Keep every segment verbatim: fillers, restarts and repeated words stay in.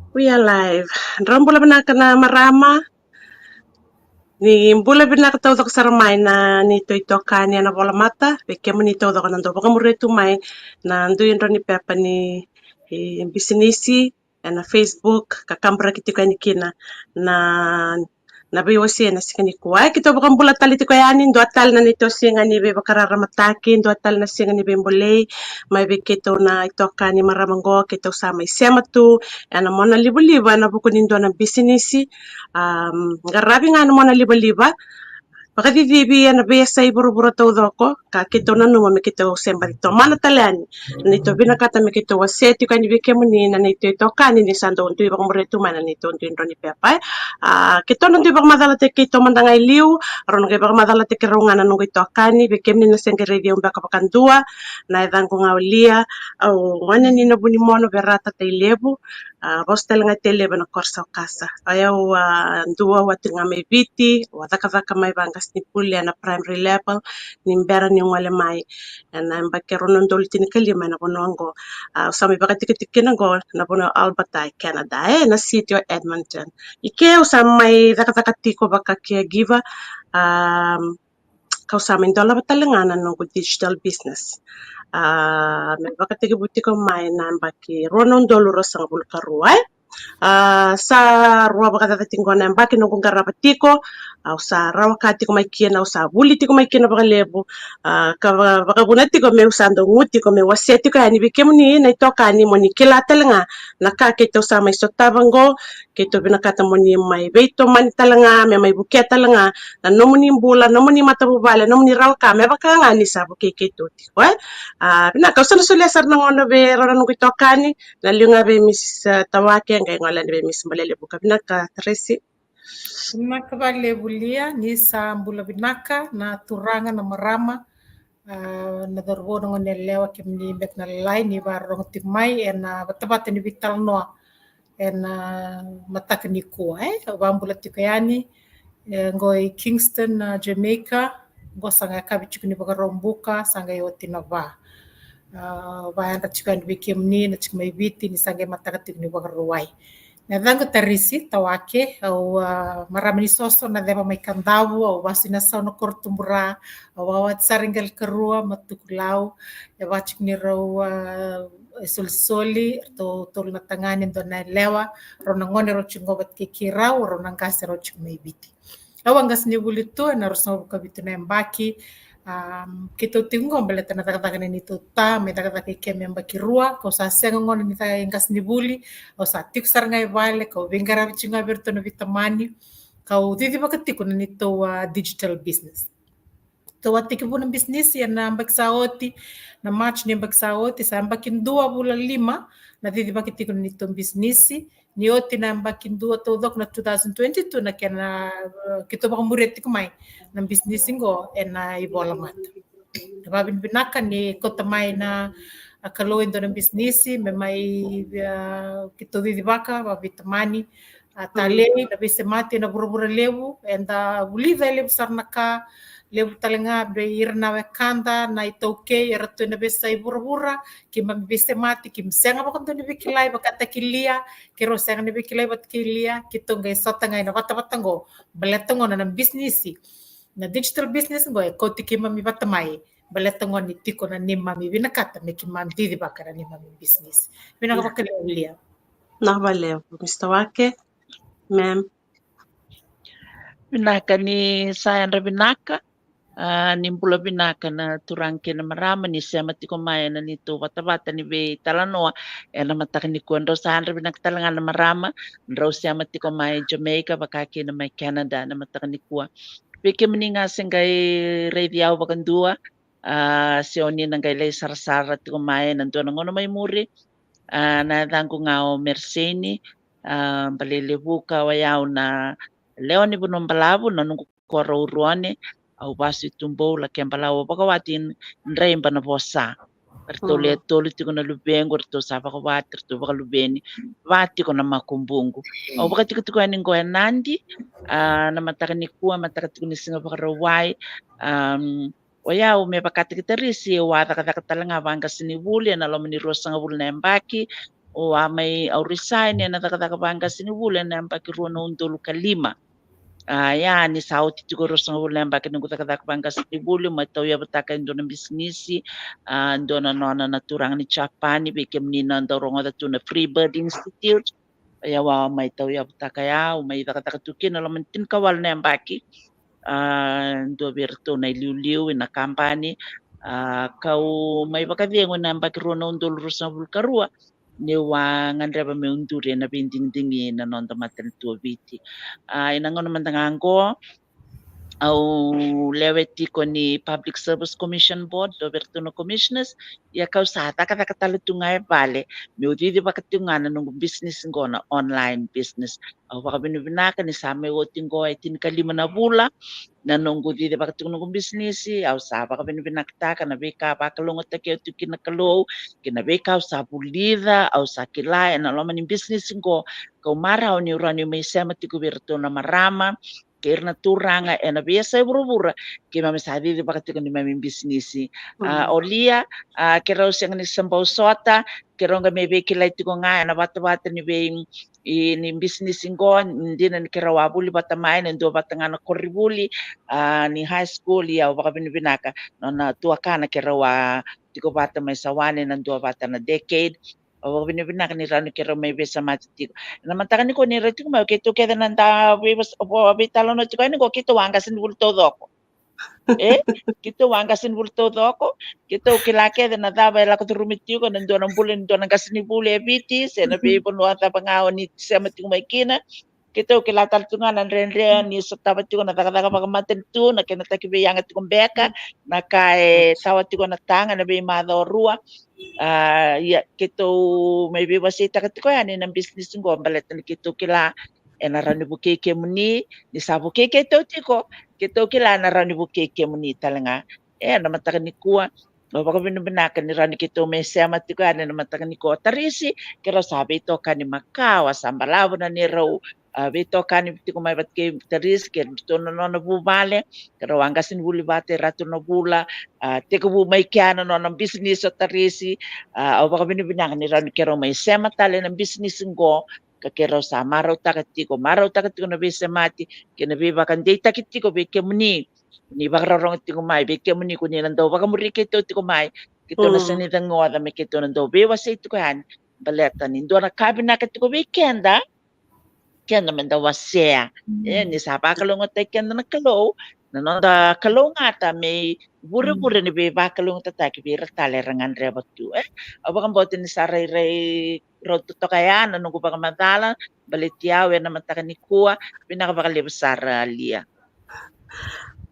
We are live. Drau bula vinaka na marama. Ni bula vinaka taucoko sara mai na neitou itokani ena volamata. Vei kemuni taucoko na dau vakamuria tu mai na dui drau ni pepa ni, e, bisinisi ena Facebook, ka kaburaki tiko yani kina na, na veiwasei ena siga nikua. E, keitou vakabula tale tiko yani, dua tale na neitou siga ni veivakararamataki, dua tale na siga ni veibolei mai vei keitou na itokani marama qo, keitou sa mai sema tu ena mona livaliva ena vuku ni dua na bisinisi. Am, qaravi ga ena mona livaliva, vakacicivi ena veiyasai vuravura taucoko, ka keitou nanuma me keitou se baci tomana tale yani na neitou vinakata me keitou wasea tiko yani vei kemuni na neitou itokani ni sa dau dui vakamuria tu mai na neitou dui drau ni pepa, e. A, keitou na dui vakamacalataki keitou mada ga e liu, rau na qai vakamacalataki rau ga na noqu itokani. Vei kemuni na se qai raici au beka vakadua, na yacaqu ga o Lia, au gone ni Navunimono, Verata, Tailevu. A, vasu tale ga i Tailevu ena koro Saukasa. O yau, a, dua au a tiko ga mai Viti, au a cakacaka mai vaqasenivuli ena primary level ni bera niu gole mai ena yabaki e rua na udolu tinikalima ena vanua qo. A, au sa mai vakatikotiko kina qo na vanua o Alberta e Canada, e, na city o Edmonton. I ke au sa mai cakacaka tiko vaka caregiver, am, kau sa mai dolava tale ga na noqu digital business. A, me vakatekivu tiko mai na yabaki rua na udolu ruasagavulu ka rua, e. A, sa rua vakacaca tiko na yabaki noqu qarava tiko, au sa rawa ka tiko mai kina, au sa vuli tiko mai kina vakalevu. A, ka va-, vakavuna tiko meu sa dau gu tiko meu wasea tiko yani vei kemuni na itokani mo ni kila tale ga na ka keitou sa mai sotava qo, keitou vinakata mo ni mai veitomani tale ga, me mai vukea tale ga na nomuni bula, nomuni matavuvale, nomuni rawa ka, me vaka ga ni sa vukei keitou tiko, e. A, vinaka, au sa na solia sara na gauna vei rau na noqu itokani, na liu ga vei Misis, e, Tawake, qai gole yani vei Misis Balelevuka. Vinaka, Tarisi. Vinaka vakalevu Lia, ni sa bula vinaka na turaga, na marama, a, na cauravou, na goneyalewa, kemuni beka na lalai ni vakarorogo tiko mai ena vatavata ni veitalanoa ena mataka nikua, e. Au vakabula tiko yani, e, qo i Kingston, a, Jamaica. Qo sa qai yakavi tiko ni Vakaraubuka, sa qai oti na va. A, vakayadra tiko yani vei kemuni na tiko mai Viti ni sa qai mataka tiko ni Vakarauwai. Na yacaqu Tarisi Tawake, au, a, marama ni Soso, na ceva mai Kadavu, au vasu i Nasau, na koro Tubura, au a wati sara i Qelekarua, Matukulau, e vaka tiko ni rau, a, isolisoli, ratou tolu na tagane, dua na yalewa, rau na gone rau tiko qo vata kei keirau, rau na qase rau tiko mai Viti. Au a qasenivuli tu ena ruasagavulu ka vitu na yabaki. Am, keitou tiko qo baleta na cakacaka ni neitou ta, me cakacaka i ke me yabaki rua, kau sa sega gona ni ca-, qasenivuli, au sa tiko sara ga i vale, kau veiqaravi tiko ga vei iratou na veitamani, kau cicivaka tiko na neitou, a, digital business. Tou a tekivu na bisinisi ena yabaki sa oti, na March ni yabaki sa oti, sa yabaki dua vula lima na cicivaki tiko na neitou bisinisi. Ni oti na yabaki dua taucoko na two thousand twenty-two na kena, e, keitou vakamuria tiko mai na bisinisi qo ena ivolamata. Na vakavinavinaka ni kauta mai na, a, Kalou e dua na bisinisi me mai, e, keitou cicivaka vakaveitamani, a, talei, na veisemati ena vuravura levu, eda vulica e levu sara na ka, levu tale ga vei ira na wekada, na iTaukei, eratou ena veiyasai vuravura, keimami veisemati, keimami sega vakadua ni veikilai vakataki Lia, keirau sega ni veikilai vata kei Lia, keitou qai sota ga ena vatavata qo, baleta gona na bisinisi. Na digital business qo e kauti keimami vata mai, baleta gona ni tiko na neimami vinakata me keimami cicivaka na neimami bisinisi. Vinaka vakalevu Lia. Vinaka vakalevu, Mister Wake. Ma'am. Vinaka, ni sa yadra vinaka. A, ni bula vinaka na turaga kei na marama ni sema tiko mai ena neitou vatavata ni veitalanoa ena mataka nikua. Drau sa yadra vinaka tale ga na marama, drau sema tiko mai Jamaica, vaka kina mai Canada na mataka nikua. Vei kemuni ga se qai raici au vakadua, a, se oni na qai lai sarasara tiko mai ena dua na gauna mai muri. A, na yacaqu ga o Merseni, a, Balelevuka, o yau na lewe ni Vanuabalavu, na noqu koro o Uruone, au vasu i Tubou, Lakebalau, au vakawati Draiba, Navosa. Ratou le tolu tiko na luvequ, ratou sa vakawati, ratou vakaluveni, va tiko na makubuqu. Au vakatikotiko yani qo e Nadi, a, na mataka nikua, mataka tiko ni Siga Vakarauwai, am, o yau me vakataki Tarisi, au a cakacaka tale ga vaqasenivuli ena loma ni ruasagavulu na yabaki, Au a mai, au resign ena cakacaka vaqasenivuli ena yabaki rua na udolu ka lima. A, ia ni sa oti tiko e ruasagavulu na yabaki noqu cakacaka vaqasenivuli, mai tauyavutaka e dua na bisinisi, a, dua na nona na turaga ni Japani, vei kemuni na dau rogoca tu na Free Bird Institute. Ia au a mai tauyavutaka ya, au mai cakacaka tu kina e loma ni tinikawalu na yabaki. A, dua vei iratou na iliuliu ena kabani. A, kau mai vakacegu ena yabaki rua na udolu ruasagavulu ka rua, niu a gadreva meu duri ena veidigidigi na noda matanitu o Viti. A, ena gauna mada ga oqo, au lewe tiko ni Public Service Commission Board, dua vei iratou na commissioners. Ia kau sa cakacaka tale tu ga e vale meu cicivaka tiko ga na noqu bisinisi oqo, na online business. Au vakavinavinaka ni sa mai oti oqo e tinikalima na vula na noqu cicivaka tiko noqu bisinisi. Au sa vakavinavinakataka na veika vakalougatataki au tiko kina na Kalou, kei na veika au sa vulica, au sa kila ena loma ni bisinisi oqo. Kau marau niu rawa niu mai sema tiko vei iratou na marama kei ira na turaga ena veiyasai vuravura, keimami sa cicivaka tiko neimami bisinisi. A, o Lia, a, keirau sega ni sa bau sota, keirau qai mai veikilai tiko ga ena vatavata ni vei, i, ni bisinisi oqo, dina ni keirau a vuli vata mai ena dua vata ga na koronivuli, a, ni high school. Ia au vakavinavinaka na nona tuakana keirau a tiko vata mai Sawane ena dua vata na decade. Au vakavinavinaka ni rawa ni keirau mai veisemati tiko. Ena mataka nikua ni rai tiko mai o keitou kece na da vei, veitalanoa tiko yani oqo, keitou a qasenivuli taucoko. E, keitou a qasenivuli taucoko. Keitou kila kece na cava e lako curumi tiko na dua na bula ni dua na qasenivuli e Viti, se na veivanua cava ga o ni sema tiko mai kina. Keitou kila tale tu ga na dredre ni sotava tiko na cakacaka vakamatanitu, na kena taki veiyaga tiko beka, na ka e tawa tiko na taga ena veimacawa rua. A, ia keitou mai veiwaseitaka tiko yani na bisinisi oqo baleta ni keitou kila ena rawa ni vukei kemuni, ni sa vukei keitou tiko, keitou kila ena rawa ni vukei kemuni tale ga. E, na mataka nikua, au vakavinavinaka ni rawa ni keitou mai sema tiko yani ena mataka nikua. Tarisi, keirau sa veitokani makawa, sa balavu na neirau, a, veitokani tiko mai vata kei Tarisi kei ratou na nona vuvale. Keirau a qasenivuli vata e Ratu Navula, a, tekivu mai kea na nona bisinisi o Tarisi. A, au vakavinavinaka ni rawa ni keirau mai sema tale ena bisinisi oqo, ka keirau sa marautaka tiko, marautaka tiko na veisemati kei na veivakadeitaki tiko vei kemuni ni vakarorogo tiko mai, vei kemuni ko ni na dau vakamuri keitou tiko mai. Keitou na sega ni cagoca me keitou na dau veiwasei tiko yani, baleta ni dua na ka vinaka tiko vei keda, keda me da wasea. E, ni sa vakalougatataki keda na Kalou, na noda kalougata me ivurevure ni veivakalougatataki vei ira tale era gadreva tu. E, au vakabauta ni sa rairai rau totoka ya na noqu vakamacala baleti au ena mataka nikua. Vinaka vakalevu sara, Lia.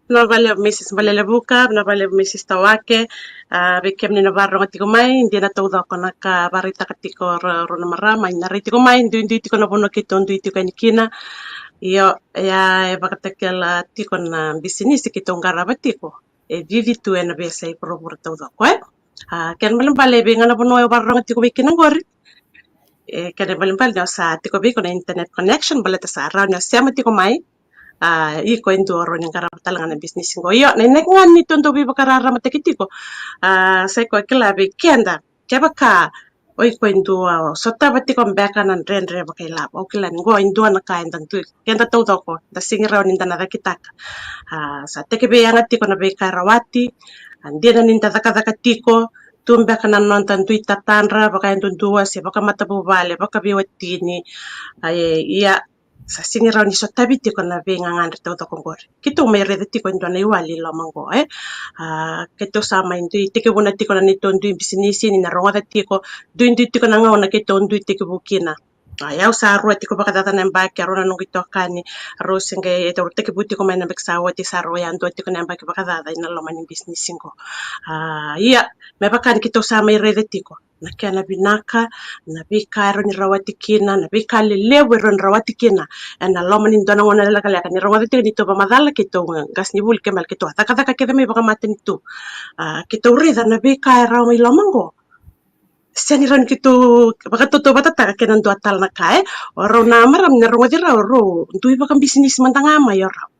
Vinaka vakalevu Misis Balelevuka, vinaka vakalevu Misis Tawake. A, vei kemuni na vakarorogo tiko mai, dina taucoko na ka vakaraitaka tiko rau na marama, na rai tiko mai, duidui tiko na vanua keitou dui tiko yani kina. Io, ia e vakatakila tiko na bisinisi keitou qarava tiko, e cici tu ena veiyasai vuravura taucoko, e. A, kena ibalebale vei ga na vanua au vakarorogo tiko mai kina oqori, e, kena ibalebale ni au sa tiko vei iko na internet connection, baleta sa rawa ni au sema tiko mai. A, iko e dua o rawa ni qarava tale ga na bisinisi oqo. Io, na inaki ga ni tou dau veivakararamataki tiko. A, sa iko kila vei keda, kevaka o iko e dua o sotava tiko beka na dredre vakailavo, au kila ni oqo e dua na ka eda dui, keda taucoko da sega ni rawa ni da na cakitaka. A, sa tekivu yaga tiko na veika e rawati. A, dina ni da cakacaka tiko, tu beka na noda dui tatadra vakayadudua se vakamatavuvale, vakaveiwatini. A, e, ia, sa sega ni rawa ni sotavi tiko na veigagadre taucoko oqori. Keitou mai raica tiko e dua na iwali i loma oqo, e. A, keitou sa mai dui tekivuna tiko na neitou dui bisinisi, ni na rogoca tiko, duidui tiko na gauna keitou dui tekivu kina. A, ia au sa rua tiko vakacaca na yabaki, a rua na noqu itokani, rau se qai, e, rau tekivu tiko mai na yabaki sa oti, sa rau yadua tiko na yabaki vakacaca ena loma ni bisinisi oqo. A, ia, me vaka ni keitou sa mai raica tiko na kena vinaka, na veika e rawa ni rawati kina, na veika lelevu e rawa ni rawati kina ena loma ni dua na gauna lekaleka. Ni rogoca tiko ni tou vakamacala keitou qasenivuli, kena ibalebale keitou a cakacaka kece mai vakamatanitu. A, keitou raica na veika e rawa mai loma oqo. Sega ni rawa ni keitou vakatautauvatataka kei na dua tale na ka, e. O rau na marama ni na rogoci rau, rau dui vakabisinisi mada ga mai o rau.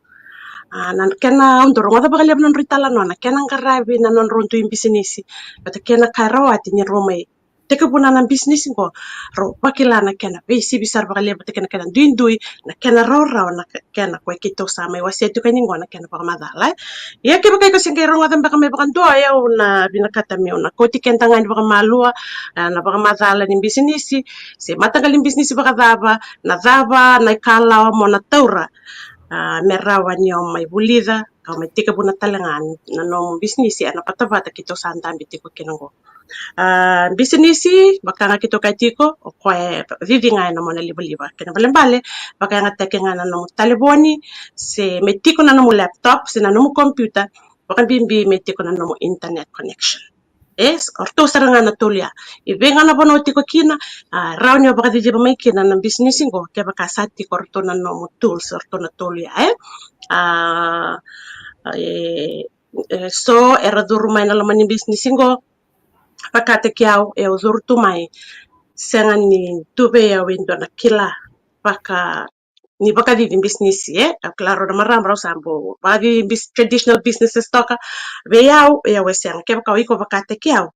A, na kena, au dau rogoca vakalevu na nodrau italanoa, na kena qaravi na nodrau dui bisinisi. Baleta kena ka e rawati ni rau mai tekivuna na bisinisi qo, rau vakila na kena veisivi sara vakalevu, vata kei na kena duidui, na kena rawarawa, na ke-, kena koya keitou sa mai wasea tiko yani qo na kena vakamacala, e. Ia kevaka iko se qai rogoca beka mai vakadua, au na vinakata meu na kauti keda ga yani vakamalua, a, na vakamacala ni bisinisi, se mataqali bisinisi vakacava, na cava na ikalawa mo na taura, a, me rawa ni o mai vulica ka o mai tekivuna tale ga na nomu bisinisi ena vatavata keitou sa dabe tiko kina qo. A, bisinisi, vaka ga keitou kaya tiko, o koya e cici ga ena mona livaliva. Kena ibalebale, vakayagataki ga na nomu talevoni, se me tiko na nomu laptop, se na nomu computer, vakabibi me tiko na nomu internet connection. E, o ratou sara ga na tolu ya. I vei ga na vanua o tiko kina, a, rawa ni o vakaciciva mai kina na bisinisi qo, kevaka sa tiko o ratou na nomu tools, o ratou na tolu ya, e. A, e, e, so era curu mai na loma ni bisinisi qo, vakataki au, e, au curu tu mai, sega ni tu vei au e dua na kila vaka, ni vakacici bisinisi, e. Au kila rau na marama rau sa bau vakacici bis-, traditional businesses toka. Vei au, e, au e sega. Kevaka o iko vakataki au,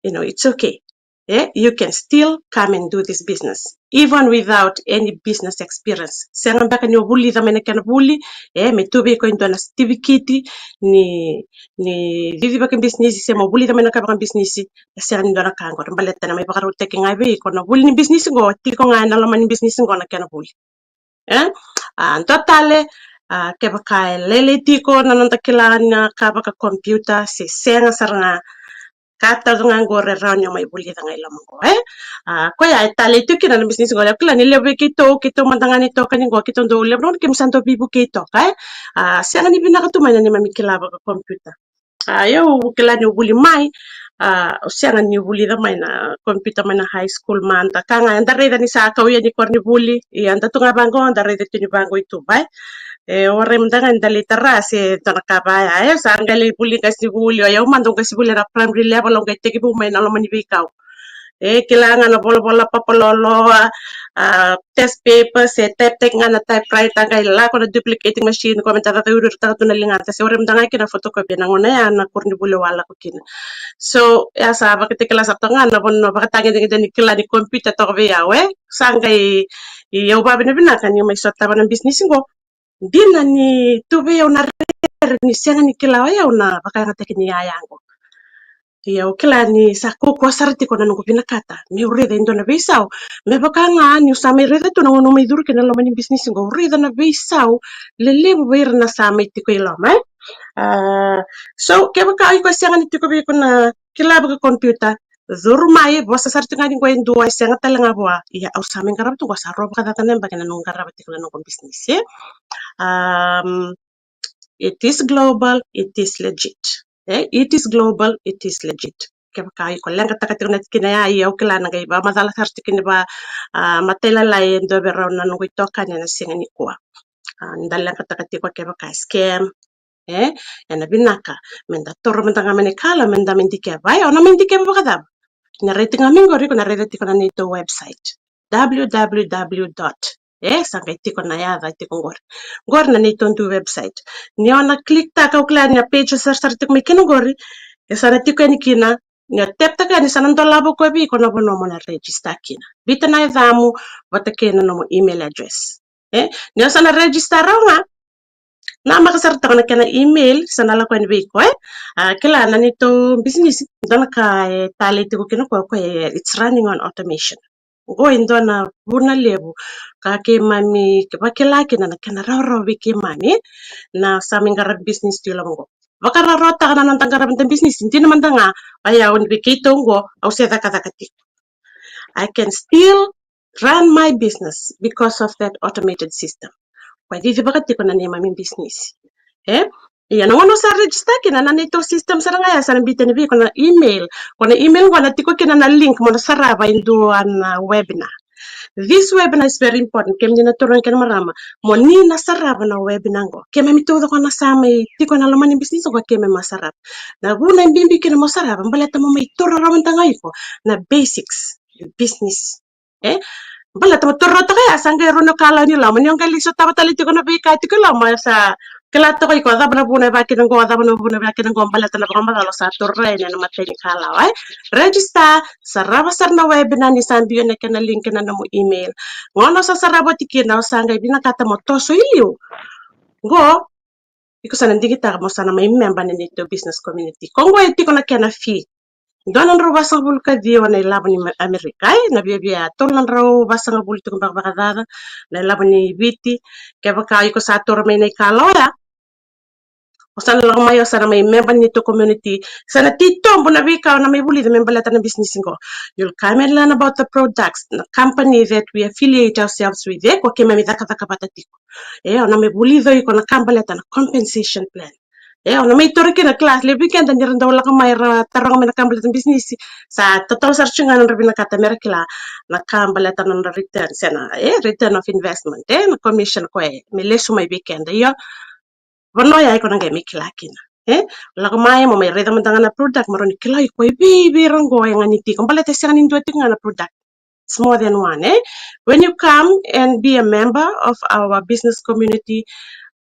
you know, it's okay. E, you can still come and do this business even without any business experience. Sega beka ni o vulica mai na kena vuli, e, me tu vei iko e dua na sitivikiti ni, ni cici vakabisinisi, se mo vulica mai na ka vakabisinisi, e sega ni dua na ka qori, baleta na mai vakarautaki ga vei iko na vuli ni bisinisi qo, tiko ga ena loma ni bisinisi qo na kena vuli. E? A, dua tale, a, kevaka e lailai tiko na noda kila na ka vakakompiuta, se sega sara ga, ka tale ga qori e rawa ni o mai vulica ga i loma qo, e? A, koya e talei tiko kina na bisinisi qori, au kila ni levu vei keitou, keitou mada ga ni toka ni qo, keitou dau levu na gauna keimami sa dau veivukei toka, e? A, sega ni vinaka tu mai na neimami kila vakakompiuta. A, au kila niu vuli mai, a, au sega niu vulica mai na computer mai na high school mada. Ka ga eda raica ni sa kau yani koronivuli, ia eda tu ga vaqo, eda raica tu ni vaqo i tuba, e. E, warai mada ga ni da lai tara se dua na ka vaya, e, sa qai lai vuli qasenivuli, o yau mada au qasenivuli ena primary level, au qai tekivu mai na loma ni veikau. E, kila ga na volavola papalolo, a, test paper, se type-taki ga na typewriter, qai lako na duplicating machine, ko me da cacauiruirutaka tu na ligada, se warai mada ga kina photocopy na gauna ya na koronivuli au a lako kina. So, ya sa vakatakila sara toka ga na vanua vakatagedegede ni kila ni computer toka vei au, e. Sa qai, i au vavinavinaka ni mai sotava na bisinisi qo. Dina ni tu vei au na rere ni sega ni kila o yau na vakayagataki ni yaya qo. Ia au kila ni sa kaukaua sara tiko na noqu vinakata meu raica e dua na veisau, me vaka ga niu sa mai raica tu na gauna au mai curu kina loma ni bisinisi qo, au raica na veisau lelevu vei ira na sa mai tiko i loma, e. A, so kevaka o iko e sega ni tiko vei iko na kila vakakompiuta, curu mai, vosa sara tiko ga ni qo e dua, e sega tale ga vua. Ia au sa mai qarava tu qo, sa rua vakacaca na yabaki na noqu qarava tiko na noqu bisinisi, e. Um, it is global, it is legit. E, it is global, it is legit. Kevaka iko leqataka tiko na tikina ya, ia au kila na qai vakamacala sara tiko ni va, a, matailalai e dua vei rau na noqu itokani ena siga nikua. A, ni da leqataka tiko kevaka e scam, e, ena vinaka me da toro mada ga mai na ikalawa me da mai dikeva. Ia o na mai dikeva vakacava? Na raica ga mai qori, iko na raica tiko na neitou website, www dot, e, sa qai tiko na yaca tiko qori. Qori na neitou dui website. Ni o na click-taka, au kila ni a page sarasara tiko mai kina qori, e sa na tiko yani kina, ni o tap-taka yani sa na dolava o koya vei iko na vanua mo na register kina. Vita na yacamu vata kei na nomu email address. E, ni o sa na register rawa ga, namaka sara toka na kena email sa na lako yani vei iko, e. A, kila na neitou bisinisi, dua na ka e talei tiko kina o koya, o koya e, it's running on automation. Qo e dua na vuna levu ka keimami vakila kina na kena rawarawa vei keimami na sa mai qaravi bisinisi tu i loma qo. Vakarawarawataka na noda qarava na bisinisi, dina mada ga o yau ni vei keitou qo, au se cakacaka tiko. I can still run my business because of that automated system. Koya e cicivaka tiko na neimami bisinisi. E? Ia na gauna o sa register kina, na neitou system sara ga ya sa na biuta yani vei iko na email. Ko na email qo na tiko kina na link mo na sarava e dua na webinar. This webinar is very important. Kemuni na turaga kei na marama, mo ni na sarava na webinar qo, keimami taucoko na sa mai tiko ena loma ni bisinisi qo, keimami a sarava. Na vuna e bibi kina mo sarava, baleta mo mai taura rawa mada ga o iko na basics business. E? Baleta mo torotaka ya, sa qai rau na kalawa ni loma ni o qai lai sotava tale tiko na veika tiko e loma, sa kila toka iko cava na vuna e vakina qo, cava na vuna e vakina qo, baleta na vakamacala sa torotaka yani ena imatai ni kalawa, e. Register, sarava sara na webinar ni sa biu ena kena link ena nomu email. Gauna o sa sarava oti kina, o sa qai vinakata mo toso i liu. Qo, iko sa na digitaka mo sa na mai memba na neitou business community. Ko qo e tiko na kena fee. Dua na drau vasagavulu ka ciwa na ilavo ni Amerika, e, na viavia tolu na drau vasagavulu tiko beka vakacaca na ilavo ni Viti. Kevaka iko sa toro mai na ikalawa ya, o sa na lako mai, o sa na mai memba ni neitou community. Sa na titobu na veika o na mai vulica me baleta na bisinisi qo. You'll come and learn about the products, na company that we affiliate ourselves with, e, ko keimami cakacaka vata tiko. E, o na mai vulica iko na ka baleta na compensation plan. E, o na mai toro kina class, levu vei keda ni ra dau lako mai ra taroga mai na ka baleta na bisinisi. Sa totolo sara tiko ga nodra vinakata me ra kila na ka baleta nodra return, se na, e, return of investment, e, na commission ko e me lesu mai vei keda. Io, vanua ya iko na qai mai kila kina. E, lako mai mo mai raica mada ga na product mo rawa ni kila iko e vei vei ira qo e ganiti iko, baleta e sega ni dua tiko ga na product. It's more than one, e? When you come and be a member of our business community,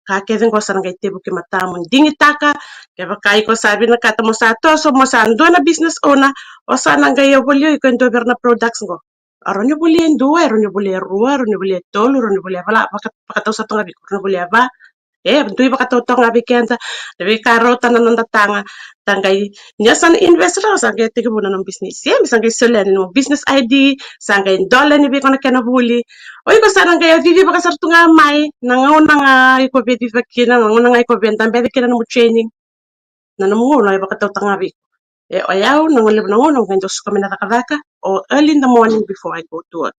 ka kece qo sa na qai tevuki matamu. Digitaka, kevaka iko sa vinakata mo sa toso, mo sa dua na business owner, o sa na qai, o volia iko e dua vei ira na products qo. O rawa ni volia e dua, o rawa ni volia e rua, o rawa ni volia e tolu, o rawa ni volia e va, vaka, vakatau sa toka vei iko, o rawa ni volia e va. E, dui vakatautau ga vei keda, na veika rauta na noda taga, da qai, ni o sa na invest rawa, sa qai tekivu na nomu business. E, me sa qai solia na nomu business I D, sa qai dola yani vei iko na kena vuli. O iko sa na qai, o cicivaka sara tu ga mai na gauna ga iko via cicivaka kina, na gauna ga iko via dabe kina na nomu training. Na nomu gauna e vakatautaka ga vei iko. E, o yau, na gauna levu na gauna au qai dau suka mai na cakacaka, or early in the morning before I go to work.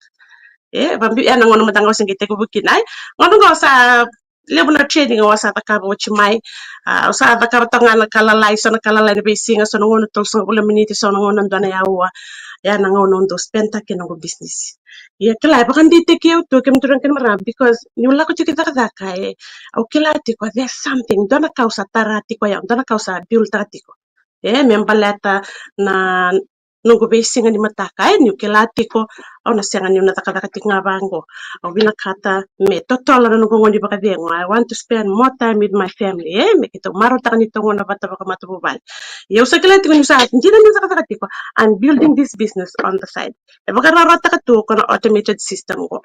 E, vabi, e, na gauna mada ga au se qai tekivu kina, e. Gauna qo sa levu na training au sa cakava oti mai. A, au sa cakava toka ga na ka lalai, so na ka lalai na veisiga, so na gauna tolusagavulu na miniti, so na gauna dua na aua. Ia na gauna au dau spend-taka kina noqu business. Ia kila, e vakadeitaki au tu, kemudou na kena marama, because niu lako tiko i cakacaka, e, au kila tiko there's something, dua na ka au sa tara tiko, ia dua na ka au sa build-taka tiko. E, me baleta na noqu veisiga ni mataka, e, niu kila tiko au na sega niu na cakacaka tiko ga vaqo. Au vinakata me totolo na noqu gauna ni vakacegu. I want to spend more time with my family, e, me keitou marautaka neitou gauna vata vakamatavuvale. Ia au sa kila tiko niu sa dina niu cakacaka tiko, I'm building this business on the side. E vakarawarawataka tu ko na automated system qo.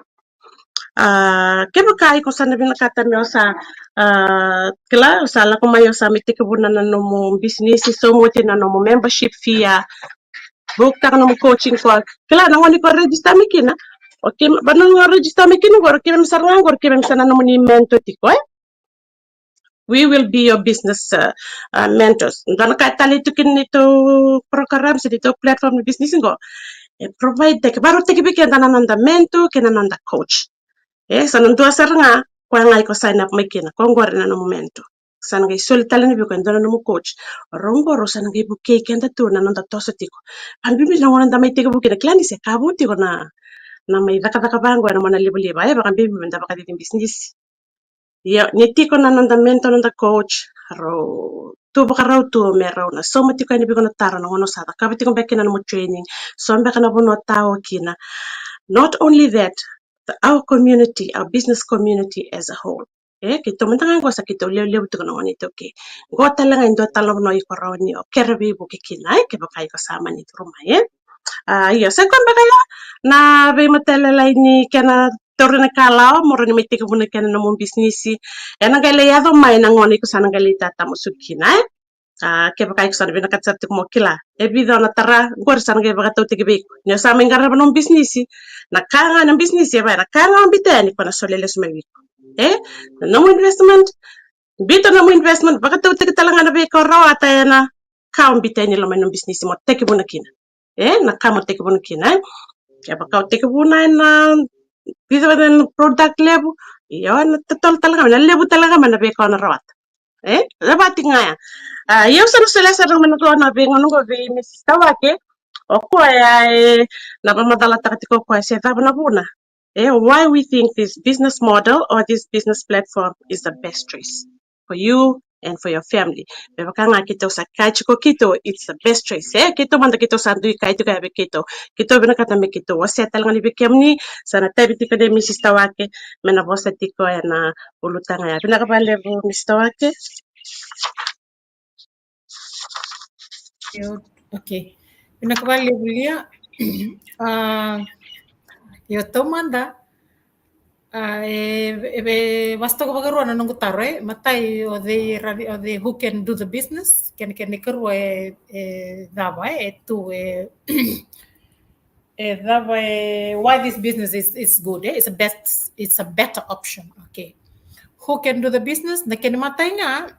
A, kevaka iko sa na vinakata me o sa, a, kila, o sa lako mai, o sa mai tekivuna na nomu bisinisi, sauma oti na nomu membership fee, a, book-taka nomu coaching call. Kila, na gauna iko register mai kina, okay, vanua o register mai kina qori, keimami sara ga qori, keimami sa na nomuni mentor tiko, e? We will be your business, uh, uh, mentors. Dua na ka e talei tu kina neitou program se neitou platform ni business qo, e provide-taki, vakarautaki vei keda na noda mentor kei na noda coach. E, sa na dua sara ga, koya ga iko sign up mai kina, ko qori na nomu mentor. Sa na qai soli tale yani vei iko e dua na nomu coach. Rau qo rau sa na qai vukei keda tu na noda toso tiko. Vakabibi na gauna da mai tekivu kina, kila ni se ka vou tiko na, na mai cakacaka vaqo ena mona livaliva, e, vakabibi meda vakacici bisinisi. Ia, ni tiko na noda mentor, noda coach, rau tu vakarau tu me rau na sauma tiko yani vei iko na taro na gauna o sa cakava tiko beka kina nomu training, so beka na vanua o tao kina. Not only that, the, our community, our business community as a whole. E, keitou mada ga qo sa keitou levulevu tiko na gone iTaukei. Qo tale ga e dua tale na vanua iko rawa ni o kere veivuke kina, e, kevaka iko sa mani curu mai, e. A, io, sa koya beka ya na veimatailalai ni kena tauri na kalawa mo rawa ni mai tekivuna kina na nomu bisinisi. Ena qai lai yaco mai na gauna iko sa na qai lai tatamusuki kina, e. A, kevaka iko sa na vinakata sara tiko mo kila e vica o na tara, qori sa na qai vakatautaki vei iko. Ni o sa mai qarava nomu bisinisi, na ka ga na bisinisi, e vaya na ka ga o biuta yani ko na solia lesu mai vei iko. E, na nomu investment, biuta na nomu investment, vakatautaki tale ga na veika o rawata ena ka o biuta yani loma ni nomu bisinisi mo tekivuna kina. E, na ka mo tekivuna kina, e. Kevaka o tekivuna ena vica vata na product levu, io, na totolo tale ga mai, na levu tale ga mai na veika o na rawata. E, na vati ga ya. A, io, sa na solia sara mai na gauna vei gauna qo vei Mrs Tawake. O koya e na vakamacalataka tiko o koya se cava na vuna. E, why we think this business model or this business platform is the best choice for you and for your family. Me vaka ga keitou sa kaya tiko keitou, it's the best choice, e? Keitou mada keitou sa dui kaya tiko ya vei keitou. Keitou vinakata me keitou wasea tale ga ni vei kemuni, sa na tavi tiko nei Misista Wake, me na vosa tiko ena ulutaga ya. Vinaka vakalevu, Misista Wake. Io, okay. Vinaka vakalevu Lia. Ah, io taumada. Ah, e, e, e vasi toka vakarua na noqu taro, e. Matai, o cei, o cei who can do the business. Kena, kena ikarua e, e cava, e, e tu, e, e cava, e, why this business is, is good, e. It's a best, it's a better option. Okay. Who can do the business? Na kena imatai ga,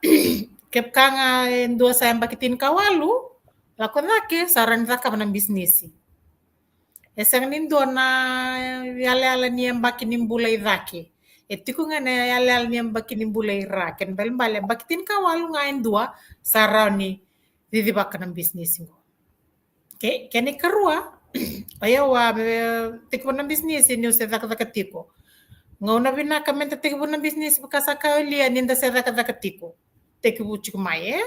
kevaka ga e dua sa yabaki tinikawalu, lako cake, sa rawa ni cakava na bisinisi. E sega ni dua na yalayala ni yabaki ni bula i cake. E tiko ga na yalayala ni yabaki ni bula i ra. Kena ibalebale, yabaki tinikawalu ga e dua, sa rawa ni cicivaka na bisinisi qo. Okay, kena ikarua, o yau a, me tekivu na bisinisi niu se cakacaka tiko. Gauna vinaka meda tekivu na bisinisi, vaka sa kaya o Lia, nida se cakacaka tiko. Tekivu tiko mai, e?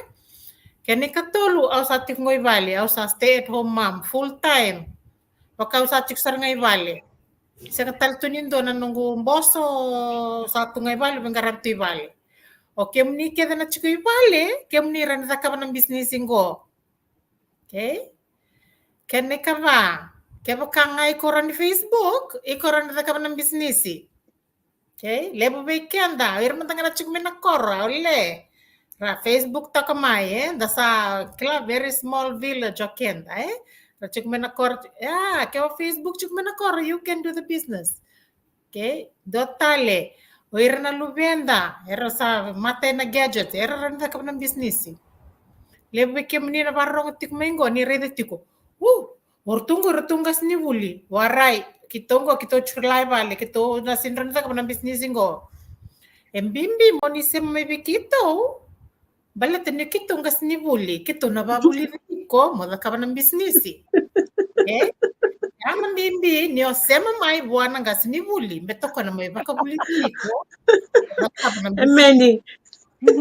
Kena ikatolu, au sa tiko qo i vale, au sa stay at home mom, full time. Vaka au sa tiko sara ga i vale. Sega tale tu ni dua na noqu boso, sa tu ga i vale, veiqaravi tu i vale. O kemuni kece na tiko i vale, kemuni rawa ni cakava na bisinisi qo. Okay? Kena ikava, kevaka ga iko rawa ni Facebook, iko rawa ni cakava na bisinisi. Okay? Levu vei keda, o ira mada ga na tiko mai na koro, au le. Ra Facebook toka mai, e? Da sa kila very small village o keda, e? Ra tiko mai na koro, ya, ke o Facebook tiko mai na koro, you can do the business. Okay? Dua tale, o ira na luveda, era sa mate na gadget, era rawa ni cakava na bisinisi. Levu vei kemuni na vakarorogo tiko mai qo, ni raica tiko. U, o ratou qo, o ratou qasenivuli. Warai, keitou qo, keitou tiko la i vale, keitou na sega ni rawa ni cakava na bisinisi qo. E bibi mo ni sema mai vei keitou. Baleta ni keitou qasenivuli, keitou na vakavulici iko mo cakava na bisinisi. E? Ya na bibi ni o sema mai vua na qasenivuli, baleta o koya na mai vakavulici iko mo cakava na bisinisi. Emeni.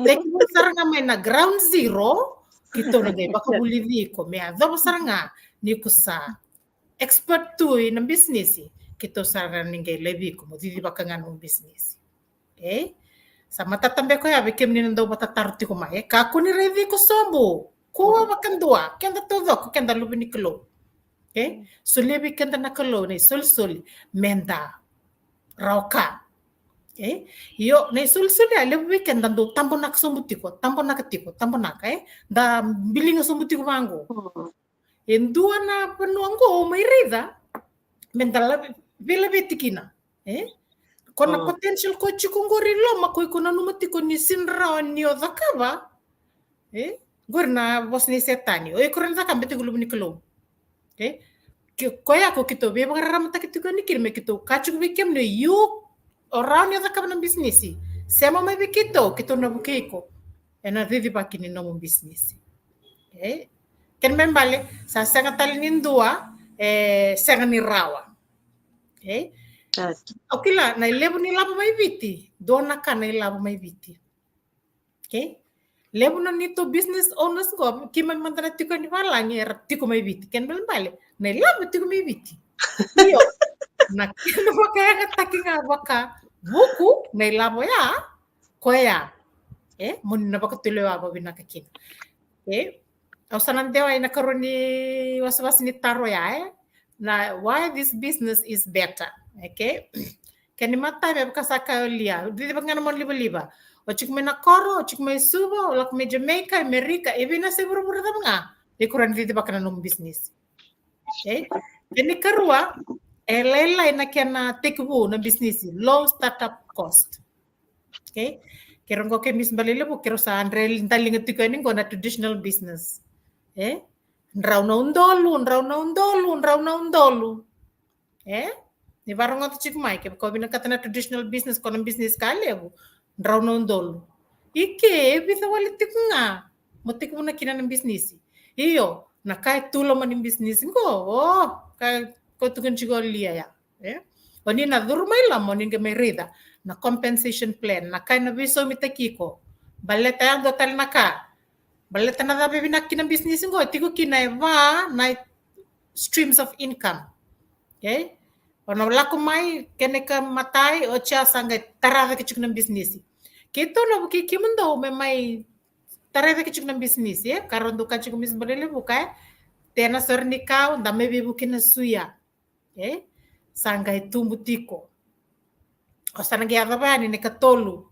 Tekivu sara ga mai na ground zero, keitou na qai vakavulici iko me yacova sara ga ni ko sa expert tu ina bisinisi, keitou sa rawa ni qai laivi iko mo cicivaka ga nomu bisinisi. Okay? Sa matata beka ya vei kemuni na dau vakatataro tiko mai, e? Kakua ni raici iko sobu. Kua vakadua, keda taucoko, keda luve ni Kalou. Okay? Solia vei keda na Kalou na isolisoli meda rawa ka. Okay? Io, na isolisoli ya levu vei keda dau tabonaka sobu tiko, tabonaka tiko, tabonaka, e? Da biliga sobu tiko vaqo. E dua na vanua qo o mai raica meda la veilaveti kina, e? Ko na potential ko tiko qori loma, ko iko nanuma tiko ni sega ni rawa ni o cakava, e? Qori na vosa ni Setani. O iko rawa ni cakava, baleta iko luve ni Kalou. Okay? Ke, koya ko keitou veivakararamataki tiko yani kina me keitou kaya tiko vei kemuni, you, o rawa ni o cakava na bisinisi. Sema mai vei keitou, keitou na vukei iko ena cicivaki ni nomu bisinisi. Okay? Kena ibalebale, sa sega tale ni dua e sega ni rawa. Okay? Au kila na ilevu ni ilavo mai Viti, dua na ka na ilavo mai Viti. Okay? Levu na neitou business owners qo, keimami mada na tiko yani valagi, era tiko mai Viti. Kena ibalebale, na ilavo tiko mai Viti. Io, na kena vakayagataki ga vakavuku na ilavo ya, koya, e, mo ni na vakatulewa vakavinaka kina. Okay? Au sa na dewa ina ikarua ni wasewase ni taro ya, e? Na why this business is better. Okay? Kena imatai, me vaka sa kaya o Lia, cicivaka ga na nomu livaliva. O tiko mai na koro, o tiko mai Suva, o lako mai Jamaica, Amerika, e vei na yasai vuravura cava ga, iko rawa ni cicivaka na nomu bisinisi. Okay? Kena ikarua, e lailai na kena tekivu na bisinisi, low startup cost. Okay? Keirau qo kemuni se bale levu, keirau sa daliga tiko yani qo na traditional business. E? Drau na udolu, drau na udolu, drau na udolu. E? Ni vakarogoca tiko mai, kevaka o vinakata na traditional business, ko na business ka levu, drau na udolu. I ke, e vica wale tiko ga mo tekivu na kina na bisinisi. Io, na ka e tu loma ni bisinisi qo, o, ka ko tukuna tiko o Lia ya. E? O ni na curu mai loma, o ni qai mai raica na compensation plan, na ka ena veisaumitaki iko. Baleta ya dua tale na ka. Baleta na cava e vinaka kina business qo, e tiko kina e va na streams of income. Okay? O na lako mai, kena ika matai, o tia sa qai tara cake tiko na business. Keitou na vukei kemudou me mai tara cake tiko na business, e? Ka rau dau ka tiko Miss Balelevuka, e? Tena sore ni kau, da mai veivuke na suya. Okay? Sa qai tubu tiko. O sa na qai yacova yani na ikatolu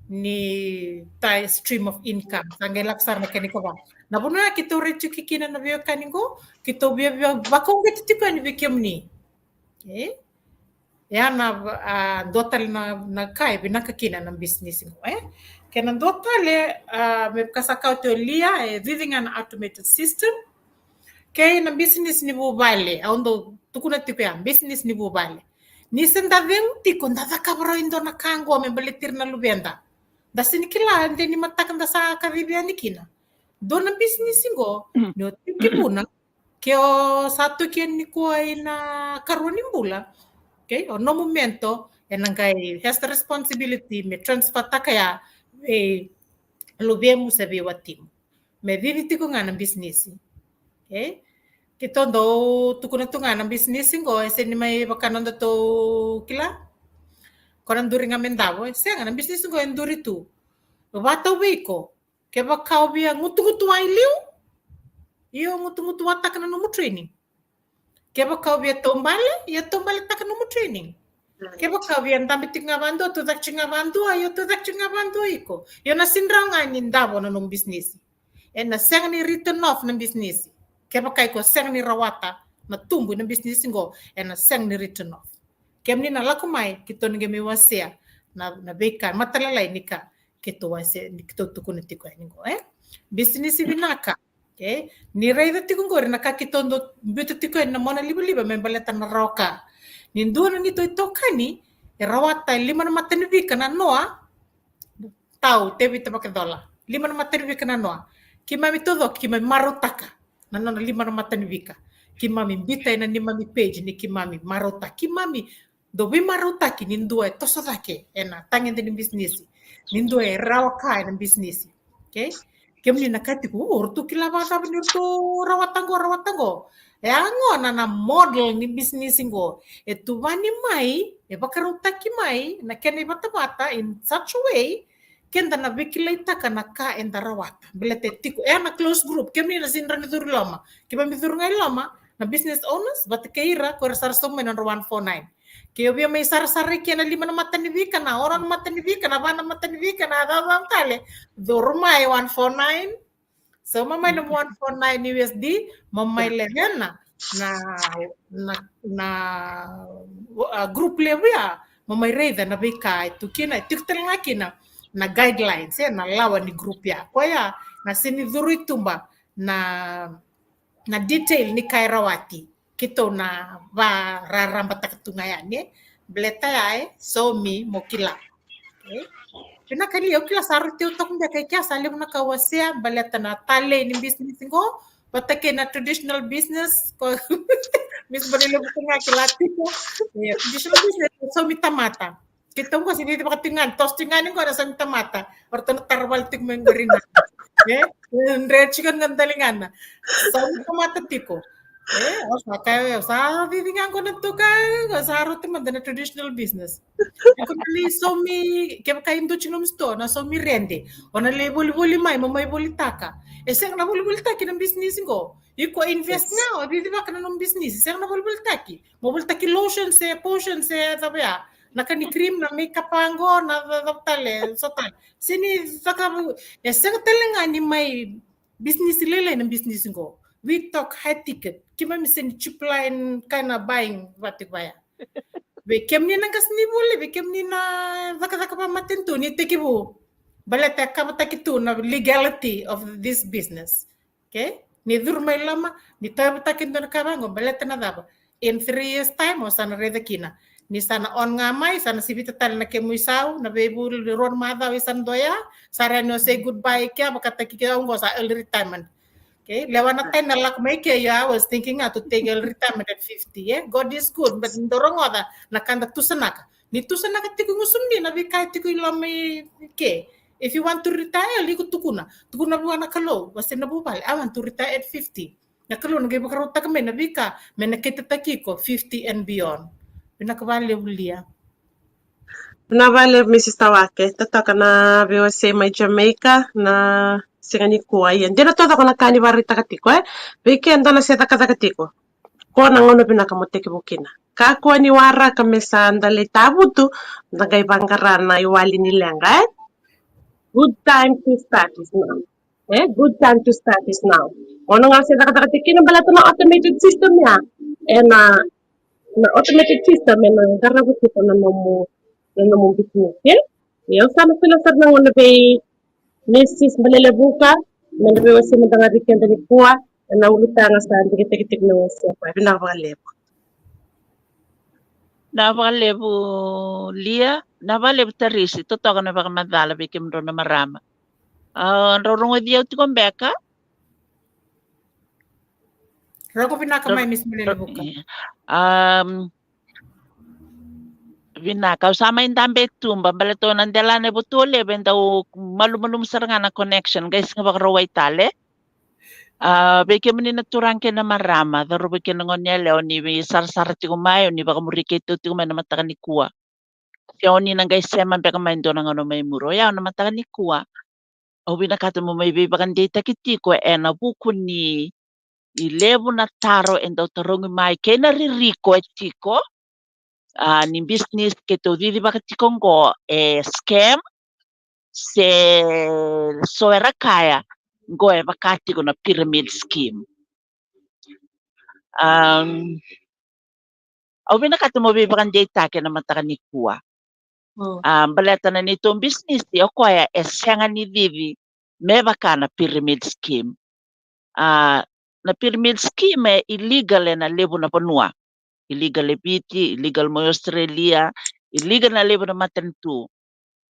ni ta stream of income. Sa qai lako sara na kena ikava. Na vanua ya keitou rai tiko kina na veiwekani qo, keitou via, via vakauqeti tiko yani vei kemuni. Okay? Ya na, a, dua tale na, na ka e vinaka kina na business qo, e? Kena dua tale, a, me vaka sa kaya oti o Lia, e cici ga na automated system. Kei na business ni vuvale, au dau tukuna tiko ya, business ni vuvale. Ni se da cegu tiko, da cakava rawa e dua na ka qo me baleti ira na luveda. Da sega ni kila de ni mataka da sa kacivi yani kina. Dua na business qo, ni o tiko vuna, ke o sa toki yani nikua ina karua ni bula. Okay? O nomu mentor, ena qai has the responsibility me transfer taka ya vei luvemu se vei watimu. Me cici tiko ga na business. Okay? Keitou dau tukuna tu ga na business qo, e sega ni mai vaka nodatou kila. Ko na duri ga me davo, e sega, na business qo e duri tu. Vatau vei iko, kevaka o via gutugutuwa i liu, io gutugutuwataka na nomu training. Kevaka o via taubale, io taubaletaka nomu training. Kevaka o via dabe tiko ga vadua, tucake tiko ga vadua, io tucake tiko ga vadua iko. Io na sega ni rawa ga ni davo na nomu business. Ena sega ni written off na business. Kevaka iko sega ni rawata na tubu ina business qo, ena sega ni written off. Kemuni na lako mai, keitou na qai mai wasea na, na veika, matalalai ni ka keitou wasea, ni keitou tukuna tiko yani qo, e? Business vinaka. Okay? Ni raica tiko qori na ka keitou dau biuta tiko yani na mona livaliva me baleta na rawa ka. Ni dua na neitou itokani e rawata e lima na matanifika na noa, tau, Tevita Vakacola. Lima na matanifika na noa. Keimami taucoko, keimami marautaka na nona lima na matanifika. Keimami biuta ena neimami page ni keimami marautaka. Keimami dau veimarautaki ni dua e toso cake ena tagede ni business, ni dua e rawa ka ena business. Okay? Kemuni na kaya tiko, o, ratou kila vakacava ni ratou rawata qo, rawata qo. E a gona na model ni business qo. E tuvani mai, e vakarautaki mai na kena ivatavata in such a way keda na veikilaitaka na ka eda rawata. Baleta e tiko, e a na close group, kemuni na sega ni rawa ni curu i loma. Keimami curu ga i loma na business owners vata kei ira ko ira sa ra sauma mai na nodra one four nine. Ke o via mai sarasara i ke na lima na matanifika, na ono na matanifika, na va na matanifika, na cava tale, curu mai one four nine. Sauma mai na one four nine U S D, mo mai levena na, na, na, a, group levu ya, mo mai raica na veika e tu kina, e tiko tale ga kina na guidelines, e, na lawa ni group ya. Koya na sega ni curu i tuba na, na detail ni ka e rawati. Keitou na vararabataka tu ga yani, e. Baleta ya, e, saumi mo kila. E? Vinaka Lia, au kila sa rauti au toka beka i kea, sa levu na ka au wasea baleta na talei ni business qo vata kei na traditional business. Ko Miss Balelevuka ga kila tiko. E, traditional business, saumi tamata. Keitou qo se cici vaka tiko ga, toso tiko ga ni qo na saumi tamata. O ratou na tara vale tiko mai qori na, e? Dre tiko na daligana. Saumi tamata tiko. E, o sa kaya, o sa cici ga qo na toka, o sa rauti mada na traditional business. Iko na lai saumi, kevaka e dua tiko nomu store, na saumi rede. O na lai volivoli mai, mo mai volitaka. E sega na volivolitaki na business qo. Iko invest ga, o cici vaka na nomu business. E sega na volivolitaki. Mo volitaki lotion se, potion se, cava ya. Na ka ni cream, na makeup qo, na ca-, cava tale, so tale. Se ni caka, e sega tale ga ni mai business lailai na business qo. We talk high ticket. Keimami se ni cheap line kind of buying vata vaya. Vei kemuni na qasenivuli, vei kemuni na cakacaka vakamatanitu, ni tekivu. Baleta e kavataki tu na legality of this business. Okay? Ni curu mai loma, ni tauyavutaki e dua na ka vaqo, baleta na cava? In three years time, o sa na raica kina. Ni sa na on ga mai, sa na sivita tale na kemu isau, na veivuli rua na macawa, i sa na dua ya, sa rawa ni o say goodbye i kea, vakataki kea qo sa early retirement. Okay? Lewa na time na lako mai kea, I was thinking, ah, to take early retirement at fifty, eh? God is good, but ni dau rogoca na ka da tusanaka. Ni tusanaka tiko i gusumuni na veika e tiko i loma i ke. If you want to retire early, iko tukuna. Tukuna vua na Kalou, wasea na vuvale, I want to retire at fifty. Na Kalou na qai vakarautaka mai na veika me na kitataki iko fifty and beyond. Vinaka vakalevu Lia. Vinaka vakalevu Missus Tawake. Totoka na veiwasei mai Jamaica na siga nikua. Ia, dina totoka na ka ni vakaraitaka tiko, e? Vei keda na se cakacaka tiko, qo na gauna vinaka mo tekivu kina. Kakua ni waraka me sa da lai tavutu, da qai vaqara na iwali ni leqa, e? Good time to start is now. E, good time to start is now. Gauna ga o se cakacaka tiko kina, baleta na automated system ya, e na, na automated system e na qarava tiko na nomu, na nomu business, e? Ia, au sa na filasa sara na gauna vei Missus Balelevuka me na veiwasei mada ga vei keda nikua, e na ulutaga sa digitaki tiko na wasea. Vinaka vakalevu. Vinaka vakalevu Lia, vinaka vakalevu Tarisi. Totoka na vakamacala vei kemudrau na marama. A, drau rogoci au tiko beka? Rogo vinaka mai Miss Balelevuka. Um, vinaka, au sa mai dabe e tuba, baleta na delana e Votualevu e dau malumalumu sara ga na connection, qai sega ni vakarau wai tale. A, vei kemuni na turaga kei na marama, cauravou kei na goneyalewa, ni sarasara tiko mai, o ni vakamuri keitou tiko mai na mataka nikua, se o ni na qai sema beka mai dua na gauna mai muri. Oya na mataka nikua, au vinakata meu mai veivakadeitaki tiko e na vuku ni levu na taro e dau tarogi mai kei na ririko e tiko. A, ni business keitou cicivaka tiko qo e scam, se so era kaya qo e vaka tiko na pyramid scheme. Um, au vinakata meu veivakadeitaki e na mataka nikua. A, baleta na neitou business o koya e sega ni cici me vaka na pyramid scheme. A, na pyramid scheme e illegal e na levu na vanua. Illegal e Viti, illegal mai Australia, illegal na levu na matanitu.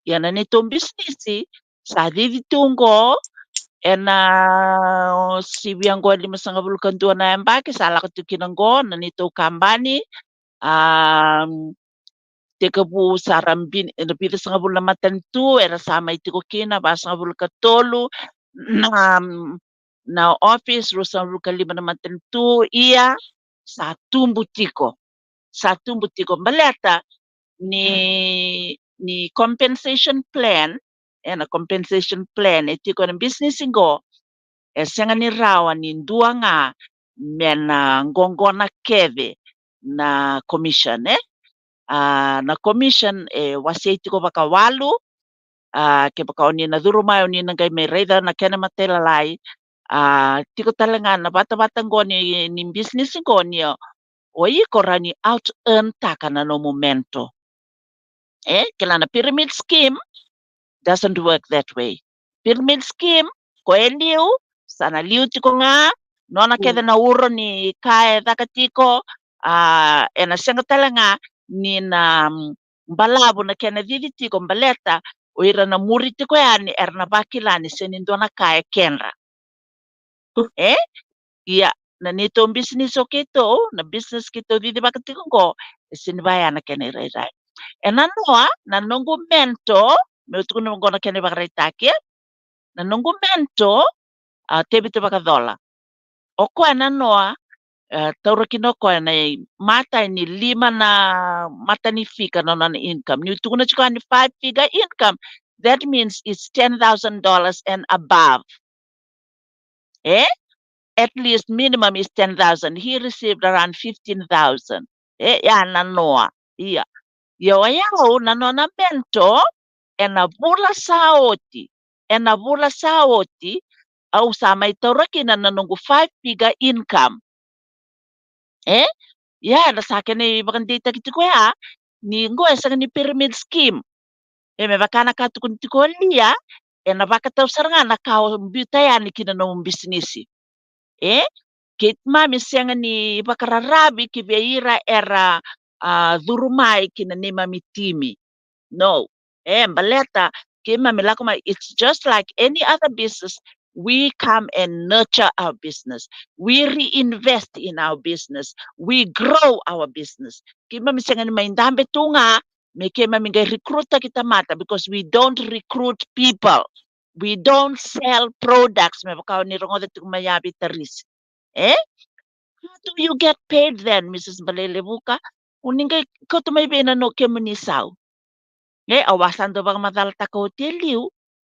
Ia na neitou business sa cici tu qo e na, o, sivia qo e limasagavulu ka dua na yabaki sa lako tu kina qo na neitou kabani. A, tekivu sa ra bini, e na vica sagavulu na matanitu era sa mai tiko kina, vasagavulu ka tolu na, na office, ruasagavulu ka lima na matanitu. Ia, sa tubu tiko, sa tubu tiko baleta ni, ni compensation plan, e na compensation plan e tiko e na business qo, e sega ni rawa ni dua ga me na qoqona kece na commission, e? A, na commission e wasei tiko vakawalu. A, kevaka o ni na curu mai, o ni na qai mai raica na kena matailalai. A, tiko tale ga na vatavata qo ni, ni business qo ni o, o iko rawa ni out earn taka na nomu mentor. E, kila na pyramid scheme doesn't work that way. Pyramid scheme, ko e liu, sa na liu tiko ga, nona kece na uro ni ka e caka tiko, a, e na sega tale ga ni na, mm, balavu na kena cici tiko baleta o ira na muri tiko yani era na vakila ni sega ni dua na ka e kedra. E? Ia, na neitou business o keitou, na business keitou cicivaka tiko qo, e sega ni vaya na kena irairai. E nanoa na noqu mentor, meu tukuna qo na kena ivakaraitaki, e? Na noqu mentor, a, Tevita Vakacola. O koya nanoa, e, taura kina o koya na imatai ni lima na matanifika na nona income. Niu tukuna tiko ni five figure income, that means it's ten thousand dollars and above. E? At least minimum is ten thousand. He received around fifteen thousand. E, ya nanoa. Ia. Ia o yau na nona mentor, e na vula sa oti, e na vula sa oti, au sa mai taura kina na noqu five figure income. E? Ia, na sa kena ivakadeitaki tiko ya ni qo e sega ni pyramid scheme. E, me vaka na ka tukuni tiko o Lia, e na vakatau sara ga na ka o biuta yani ki na nomu bisinisi. E? Keimami sega ni vakararavi ki vei ira era, a, curu mai ki na neimami timi. No. E, baleta keimami lako mai, it's just like any other business. We come and nurture our business. We reinvest in our business. We grow our business. Keimami sega ni mai dabe tu ga me keimami qai recruit-taki tamata, because we don't recruit people. We don't sell products, me vaka o ni rogoca tiko mai ya vei Tarisi. E? How do you get paid then, Missus Balelevuka? O ni qai kauta mai vei na no kemuni sau? E, au a sa dau vakamacalataka oti e liu,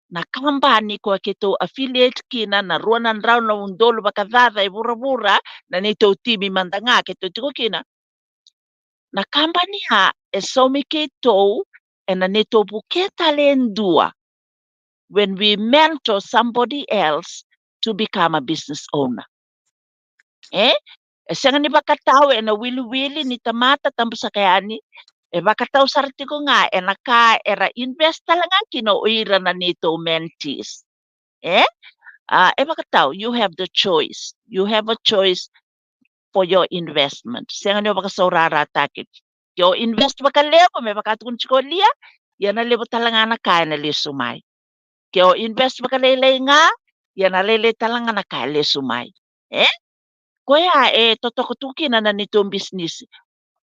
na kabani koya keitou affiliate kina, na rua na drau na udolu vakacaca e vuravura, na neitou timi mada ga keitou tiko kina. Na kabani ya e saumi keitou ena neitou vuke tale e dua, when we mentor somebody else to become a business owner. E? E sega ni vakatau ena wiliwili ni tamata tabusaka yani, e vakatau sara tiko ga ena ka era invest tale ga kina o ira na neitou mentees. E? A, e vakatau, you have the choice. You have a choice for your investment. Sega ni o vakasaurarataki. Ke o invest vakalevu, me vaka tukuni tiko o Lia, ia na levu tale ga na ka ena lesu mai. Ke o invest vakalailai ga, ia na lailai tale ga na ka e lesu mai. E? Koya e totoka tu kina na neitou bisinisi.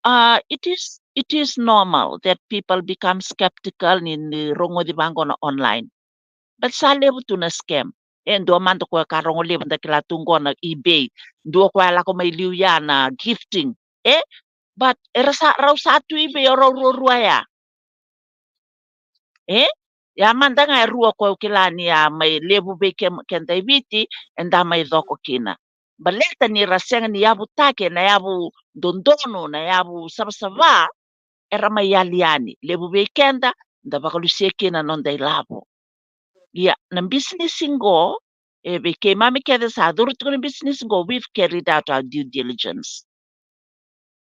A, it is, it is normal that people become skeptical ni, ni rogoci vaqo na online. But sa levu tu na scam. E, dua mada koya ka rogo levu da kila tu qo na eBay. Dua koya lako mai liu ya na gifting. E? But era sa, rau sa tu eBay o rau ruarua ya. E? Ya mada ga e rua koya au kila ni a mai levu vei ke, keda i Viti, eda mai coko kina. Baleta ni ra sega ni yavutaki ena yavu dodonu, na yavu savasava, era mai yali yani. Levu vei keda, da vakalusia kina noda ilavo. Ia, na bisinisi qo, e vei keimami kece sa curu tiko na bisinisi qo, we've carried out our due diligence.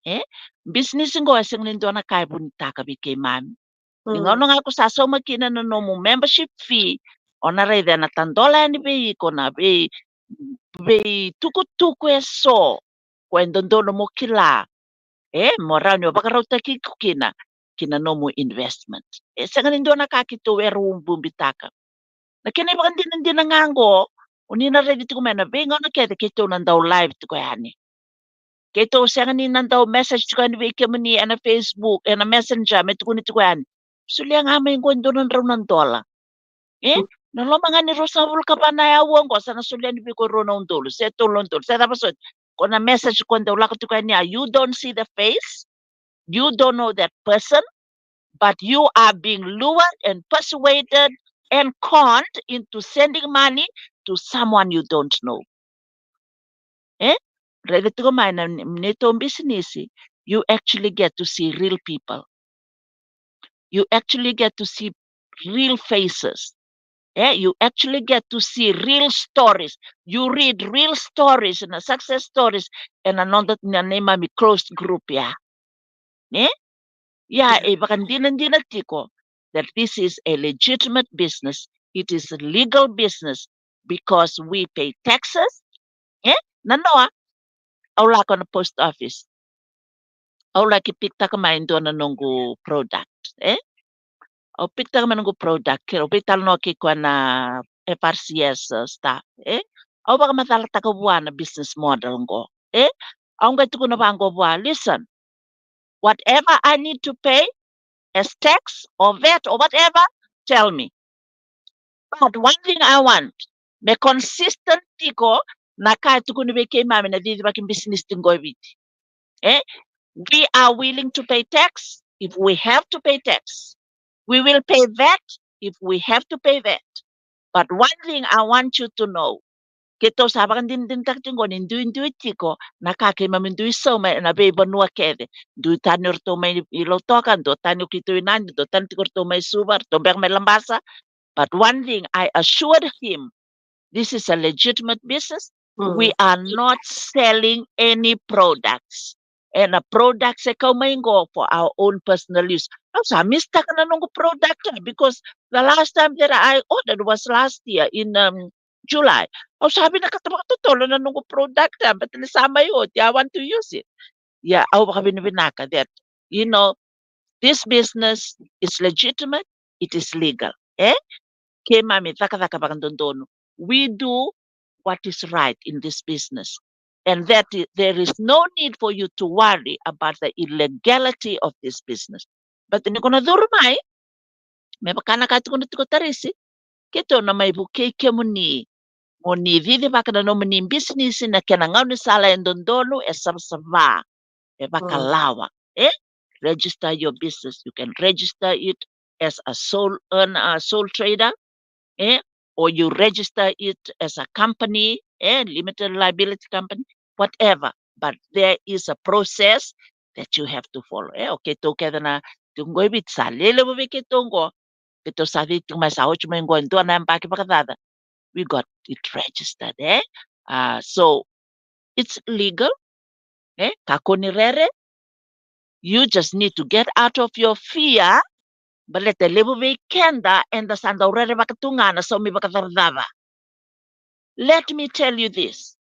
E? Bisinisi qo e sega ni dua na ka e vunitaka vei keimami. Ni gauna ga ko sa sauma kina na nomu membership fee, o na raica ena tadola yani vei iko na vei, veitukutuku eso ko e dodonu mo kila. E, mo rawa ni o vakarautaki iko kina, kina nomu investment. E sega ni dua na ka keitou era ububitaka. Na kena ivakadinadina ga qo, o ni na raici tiko mai na veigauna kece keitou na dau live tiko yani. Keitou sega ni na dau message tiko yani vei kemuni ena Facebook, ena Messenger, me tukuni tiko yani. Solia ga mai qo e dua na drau na dola. E? Na loma ga ni ruasagavulu ka va na aua qo sa na solia yani vei iko e rua na udolu, se tolu na udolu, se cava soti. Ko na message ko dau lako tiko yani, you don't see the face, you don't know that person, but you are being lured and persuaded and conned into sending money to someone you don't know. E? Raica tiko mai na neitou bisinisi, you actually get to see real people. You actually get to see real faces. E? You actually get to see real stories. You read real stories na success stories ena noda, na neimami closed group ya. E? Ia e vakadinadina tiko that this is a legitimate business. It is a legal business because we pay taxes. E? Na noa, au lako na post office. Au laki pick-taka mai dua na noqu product. E? Au pick-taka mai noqu product, kei au veitalanoa kei koya na F R C S, uh, staff. E? Au vakamacalataka vua na business model qo. E? Au qai tukuna vaqo vua, listen, whatever I need to pay as tax or vat or whatever, tell me. But one thing I want, me consistent tiko na ka e tukuni vei keimami na cicivaki bisinisi tiko e Viti. E? We are willing to pay tax if we have to pay tax. We will pay vat if we have to pay vat. But one thing I want you to know, keitou sa vakadinadinataka tiko ni duidui tiko na ka keimami dui sauma ena veivanua kece. Dui tani o ratou mai i Lautoka, dua tani o keitou i Nadi, dua tani tiko o ratou mai Suva, ratou beka mai Labasa. But one thing I assured him, this is a legitimate business. We are not selling any products. Ena products e kau mai qo for our own personal use. Au sa miss-taka na noqu product, because the last time that I ordered was last year in, um, July. Au sa vinakata vakatotolo na noqu product, but ni sa mai oti, I want to use it. Ia au vakavinavinaka that, you know, this business is legitimate, it is legal. E? Keimami cakacaka vakadodonu. We do what is right in this business. And that i-, there is no need for you to worry about the illegality of this business. Baleta ni ko na curu mai, me vaka na ka tukuna tiko o Tarisi, keitou na mai vukei kemuni mo ni cicivaka na nomuni bisinisi, na kena gaunisala e dodonu, e savasava, e vakalawa. E register your business. You can register it as a sole earner, a sole trader, e, or you register it as a company, e, limited liability company, whatever. But there is a process that you have to follow. E, okay, keitou kece na tiko qo i Viti, sa lelevu vei keitou qo. Keitou sa cei tiko mai, sa oti mai qo e dua na yabaki vakacaca. We got it registered, e? Uh, so it's legal, e? Kakua ni rere. You just need to get out of your fear. Baleta e levu vei keda eda sa dau rerevaka tu ga na saumi vakacavucavu. Let me tell you this.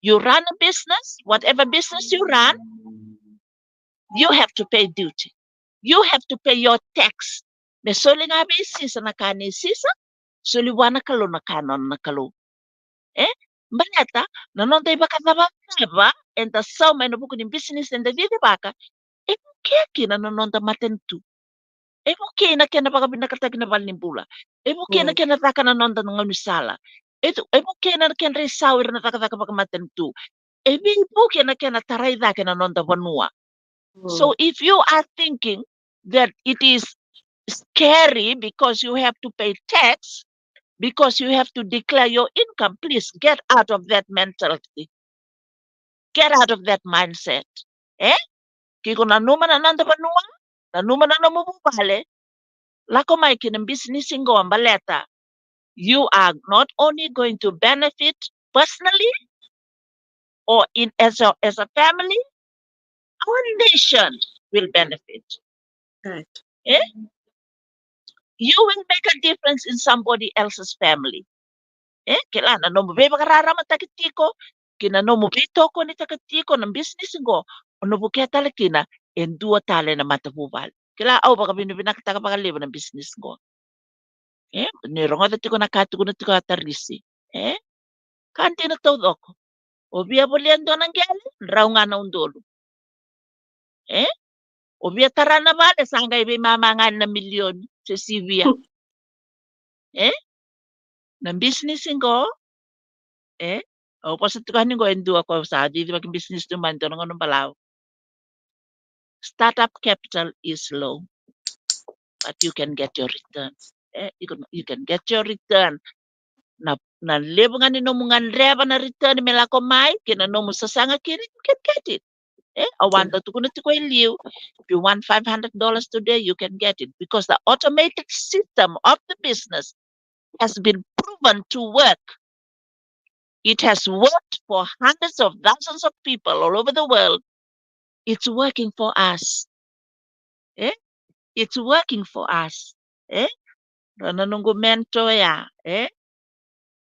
You run a business, whatever business you run, you have to pay duty. You have to pay your tax. Me soli ga vei Sisa na ka nei Sisa, soli vua na Kalou na ka nona na Kalou. E? Baleta na noda ivakacavacava eda sauma ena vuku ni bisinisi eda cicivaka, e vukea kina na noda matanitu. E vukei na kena vakavinakataki na valenibula. E vukei na kena caka na noda gaunisala. E tu, e vukei na kedra isau ira na cakacaka vakamatanitu. E veivuke na kena tarai cake na noda vanua. So if you are thinking that it is scary because you have to pay tax, because you have to declare your income, please get out of that mentality. Get out of that mindset. E? Ke iko nanuma na noda vanua, nanuma na nomu vuvale, lako mai ki na bisinisi qo baleta you are not only going to benefit personally or in as a, as a family, our nation will benefit. Right. E? You will make a difference in somebody else's family. E? Kila na nomu veivakararamataki tiko, kei na nomu veitokonitaka tiko na bisinisi qo, o na vukea tale kina e dua tale na matavuvale. Kila au vakavinavinakataka vakalevu na bisinisi qo. E? Ni rogoca tiko na ka tukuna tiko a Tarisi. E? Ka dina taucoko. O via volia dua na qele, drau ga na udolu. E? O via tara na vale, sa qai veimama ga ni na milioni se sivia. E? Na bisinisi qo, e? Au vosa tiko yani qo e dua ko sa cicivaki bisinisi tu mai dua na gauna balavu. Startup capital is low, but you can get your return. E? You can, you can get your return. Na, na levu ga ni nomu gadreva na return me lako mai, kei na nomu sasaga kina, you can get it. E? Au a dau tukuna tiko e liu, if you want five hundred dollars today, you can get it, because the automated system of the business has been proven to work. It has worked for hundreds of thousands of people all over the world. It's working for us. E? It's working for us. E? Rau na noqu mentor ya, e?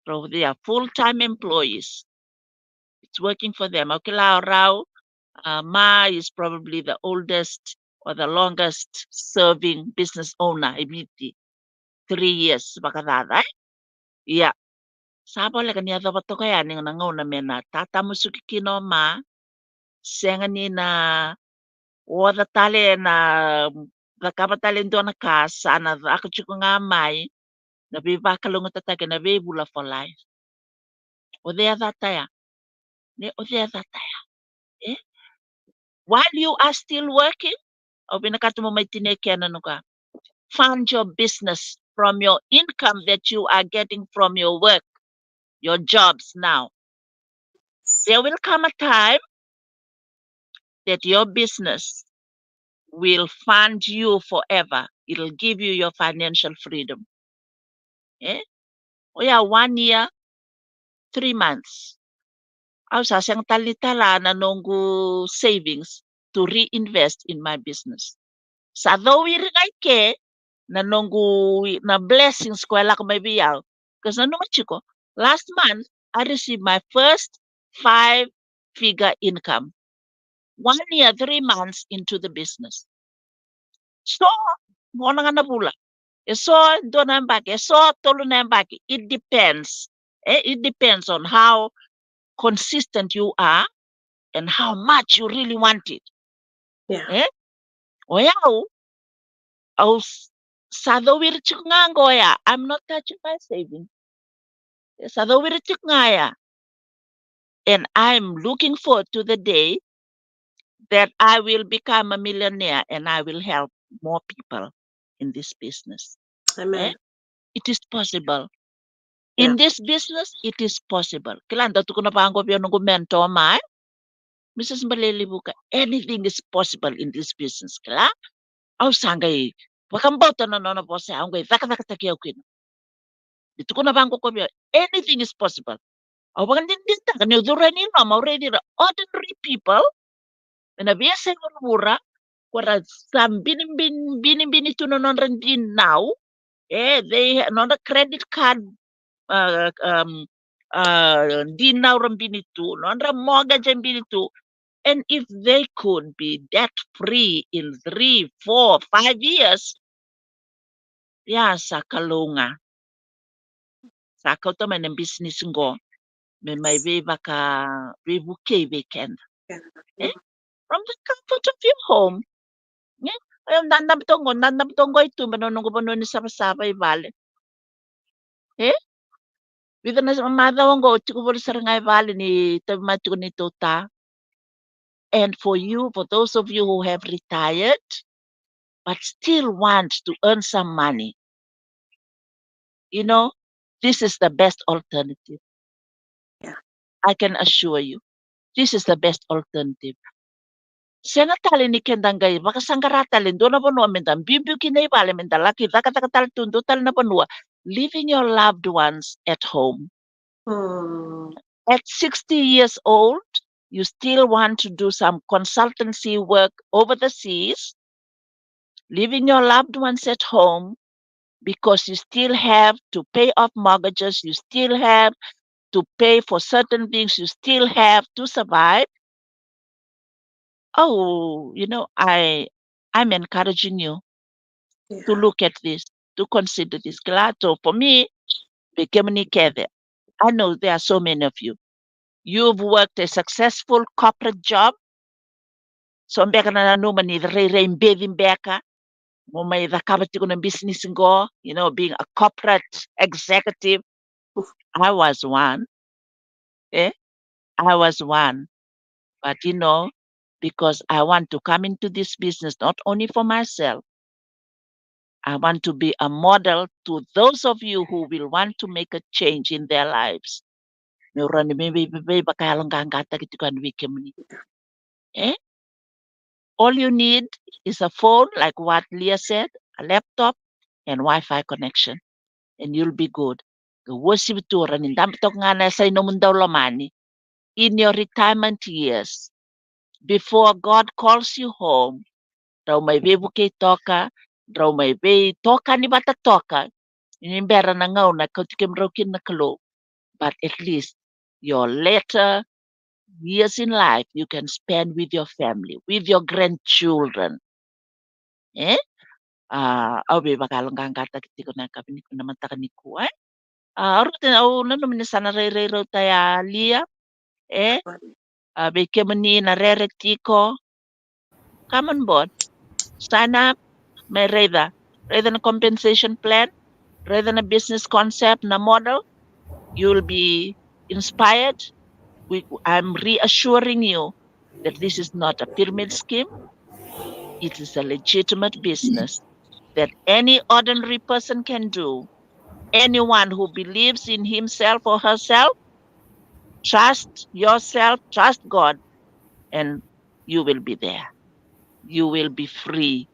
Rau, they are full-time employees. It's working for them. Au kila o rau, uh, Ma is probably the oldest or the longest serving business owner e Viti. Three years vakacaca, e? Ia. Sa voleka ni yacova toka yani na gauna me na tatamusuki kina o Ma. Sega ni na oca tale na cakava tale e dua na ka, sa na caka tiko ga mai na veivakalougatataki na veivula for life. O cei a cata ya? Ne, o cei a cata ya? E? While you are still working, au vinakata mo mai tinia kena noqu ka. Fund your business from your income that you are getting from your work, your jobs now. There will come a time that your business will fund you forever. It'll give you your financial freedom. E? Oya one year, three months. Au sa sega tale ni tara na noqu savings to reinvest in my business. Sa cowiri ga i ke na noqu, na blessings ko e lako mai vei au. Because nanuma tiko, last month I received my first five figure income. One year, three months into the business. So, gona ga na vula. E so dua na yabaki, e so tolu na yabaki. It depends. E, it depends on how consistent you are and how much you really want it. Yeah. E? O yau, au s- sa cowiri tiko ga qo ya. I'm not touching my savings. E sa cowiri tiko ga ya. And I'm looking forward to the day that I will become a millionaire and I will help more people in this business. Amen. It is possible. In this business, it is possible. Kila, da tukuna vaqo vei au noqu mentor mai, Missus Balelevuka, anything is possible in this business. Kila, au sa qai vakabauta na nona vosa, au qai cakacakataki au kina. Ni tukuna vaqo ko vei au, anything is possible. Au vakadinadinataka niu curu yani i loma, au raici ira ordinary people ena veiyasai vuravura, ko ra sa binibini, binibini tu na nodra dinau. E, they ha- nodra credit card, uh, um, uh, dinau ra bini tu, nodra mortgage e bini tu. And if they could be debt free in three, four, five years, ia sa Kalou ga. Sa kauta mai na business qo me mai veivaka veivukei vei keda. E? From the comfort of your home. E? O yau na dabe toka qo, na dabe toka qo i tuba na noqu vanua ni savasava i vale. E? Vica na macawa qo tiko voli sara ga i vale ni tauvimate tiko ni tauta. And for you, for those of you who have retired but still want to earn some money, you know, this is the best alternative. Yeah. I can assure you, this is the best alternative. Sega tale ni keda qai vakasaqara tale dua na vanua meda biubiu kina i vale, meda laki cakacaka tale tu dua tale na vanua. Leaving your loved ones at home. Mm. At sixty years old, you still want to do some consultancy work over the seas, leaving your loved ones at home because you still have to pay off mortgages, you still have to pay for certain things, you still have to survive. Oh, you know, I I'm encouraging you to Yeah. look at this, to consider this. Kila, so for me, vei kemuni kece, I know there are so many of you. You've worked a successful corporate job. So beka na nanuma ni rairai beci beka mo mai cakava tiko na business qo, you know, being a corporate executive. I was one. Eh? I was one. But you know, because I want to come into this business not only for myself, I want to be a model to those of you who will want to make a change in their lives. Me rawa ni me vei, vei, vei vakayaloqaqataki tiko yani vei kemuni. Eh? All you need is a phone, like what Leah said, a laptop, and Wi-Fi connection, and you'll be good. Qai uasivi tu, rawa ni dabe toka ga na yasai nomu daulomani. In your retirement years, before God calls you home, drau mai veivukei toka, drau mai veitokani vata toka. Ni bera na gauna kauti kemudrau kina na Kalou. But at least your later years in life you can spend with your family, with your grandchildren. Eh? Ah, au vei vakayaloqaqataki tiko na yakavi nikua, na mataka nikua, eh? Ah, au rauta, au nanuma ni sa na rairai rauta ya Leah, eh? Ah, vei kemuni na rere tiko, come on board. Sign up, me raica. Raica na compensation plan, raica na business concept, na model. You'll be inspired. We, I'm reassuring you that this is not a pyramid scheme. It is a legitimate business that any ordinary person can do. Anyone who believes in himself or herself, trust yourself, trust God, and you will be there. You will be free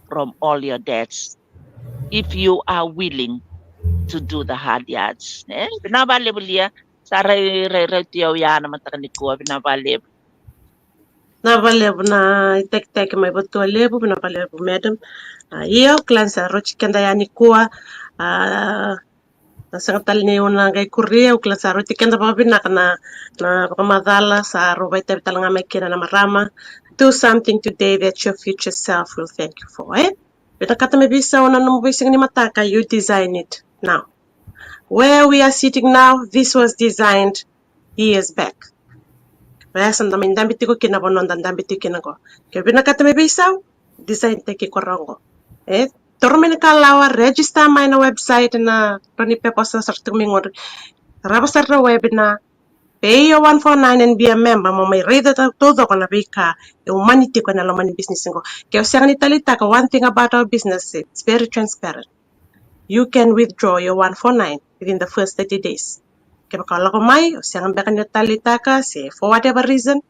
from all your debts if you are willing to do the hard yards. Eh? Vinaka vakalevu Leah, sa rai, rai, rairai tu ya na mataka nikua, vinaka vakalevu. Vinaka vakalevu na itakitaki mai Vatua Levu, vinaka vakalevu madam. Ah, io, kila ni sa rauti keda ya nikua. Ah, na sega tale ni au na qai kuria, au kila ni sa rauti keda vakavinaka na, na vakamacala, sa rau vakaitavi tale ga mai kina na marama. Do something today that your future self will thank you for, eh? Vinakata me veisau na nomu veisiga ni mataka, you design it now. Where we are sitting now, this was designed years back. Oya sa da mai dabe tiko kina, vanua da dabe tiko kina qo. Ke vinakata me veisau, design taki ko ra qo. E, toro mai na kalawa, register mai na website, na rawa ni pepa sa sara tu mai qori. Rava sara na webinar, pay your one four nine and be a member, mo mai raica taucoko na veika e umani tiko ena loma ni business qo. Ke o sega ni taleitaka, one thing about our business, it's very transparent. You can withdraw your one four nine within the first thirty days. Kevaka o lako mai, o sega beka ni o taleitaka, se for whatever reason,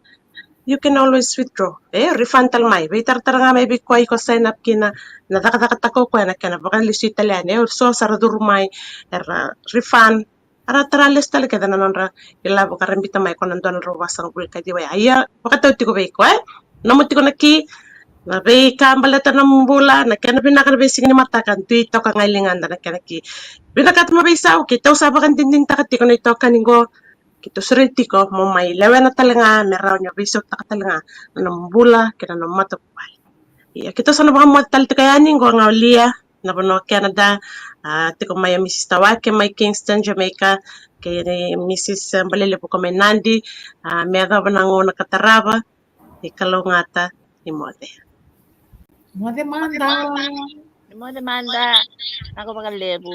you can always withdraw. E, refund tale mai. Veitaratara ga mai vei koya iko sign up kina, na cakacakataka o koya na kena vakalesui tale yani. E, so sara curu mai, era refund. Era tara lesu tale kece na nodra ilavo ka ra biuta mai ko na dua na drau vasagavulu ka ciwa. Ia, vakatau tiko vei iko, e? Nomu tiko na ki, na veika baleta na nomu bula, na kena vinaka, na veisiga ni mataka, dui toka ga i ligada na kena ki. Vinakata mo veisau, keitou sa vakadinadinataka tiko na itokani qo, keitou sureti iko mo mai lewena tale ga, me rawa ni o veisautaka tale ga na nomu bula kei na nomu matavuvale. Ia, keitou sa na vakamoce tale tiko yani qo ga o Lia, na vanua o Canada, a, tiko mai o Mrs Tawake mai Kingston, Jamaica, kei Mrs Balelevu ko mai Nadi, a, me yacova na gauna ka tarava, ni kalougata, ni moce. Moce mada. Ni moce mada. Naka vakalevu.